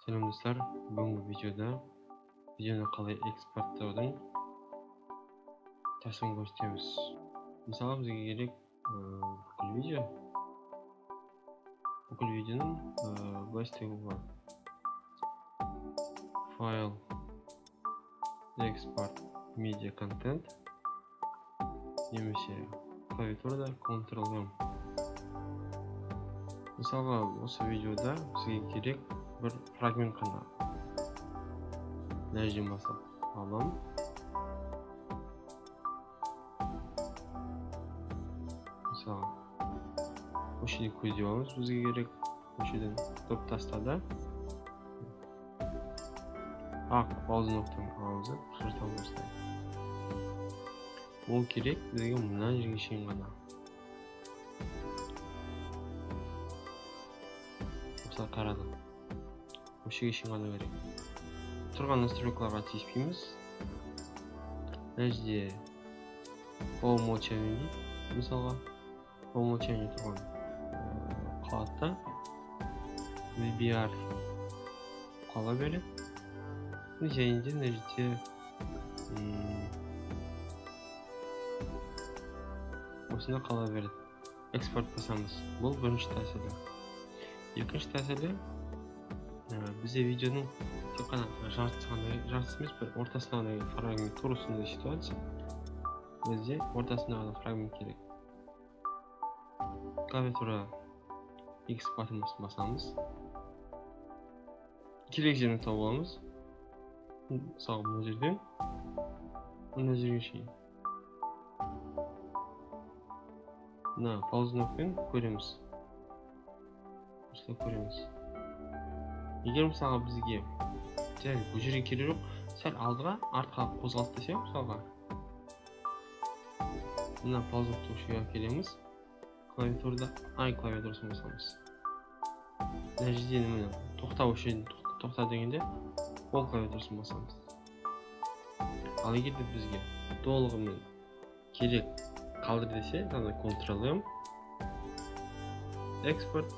Сәлем достар, бүгінгі видеода видеоны қалай экспорттаудың тәсілін көрсетеміз. Мысалы, бізге керек бүкіл видео. Бүкіл видеоның былай істеуге болады. Файл, экспорт, медиа контент немесе клавиатурада Ctrl-M. Мысалға, осы видеода бізге керек бір фрагмент қана. Мына жерден бастап аламын. Мысалы, осы жерде көздеп аламыз, бізге керек. Осы жерден топ тастады. Ақ ползуноктан аламыз да, қыртамыз осылай. Ол керек бізге мына жерге шейін ғана. Мысалы, қарадық. Осы жерге шейін ғана керек. Тұрған настройкаларға тиіспейміз. Мына жерде по умолчанию дейді. Мысалға, по умолчанию тұрған қалады да, VBR қала береді. Және де мына жерде осында қала береді. Экспорт басамыз. Бұл бірінші тәсілі. Екінші тәсілі, бізде видеоның тек қана жартысы ғана, жартысы емес, бір ортасында ғана фрагмент, тура сондай ситуация. Бізде ортасында ғана фрагмент керек. Клавиатура X батырмасын басамыз. Керек жерін тауып аламыз. Мысалы, мына жерден мына жерге шейін. Мына ползунокпен көреміз. Осылай көреміз. Егер мысалға бізге сәл бұл жерге керек жоқ, сәл алдыға, артқа қозғалт десе, мысалға мына ползунокты осы жерге әкелеміз. Клавиатурада I клавиатурасын басамыз. Мына жерде міне тоқта, осы жерден тоқта дегенде ол клавиатурасын басамыз. Ал егер де бізге толығымен керек қалдыр десе, ана Ctrl-M, экспорт,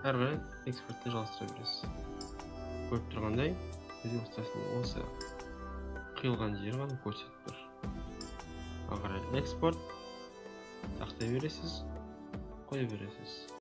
әрі қарай экспортты жалғастыра бересіз. Көріп тұрғандай, бізге осы қиылған жері ғана көрсетіп тұр. Ары қарай экспорт, сақтай бересіз, қоя бересіз.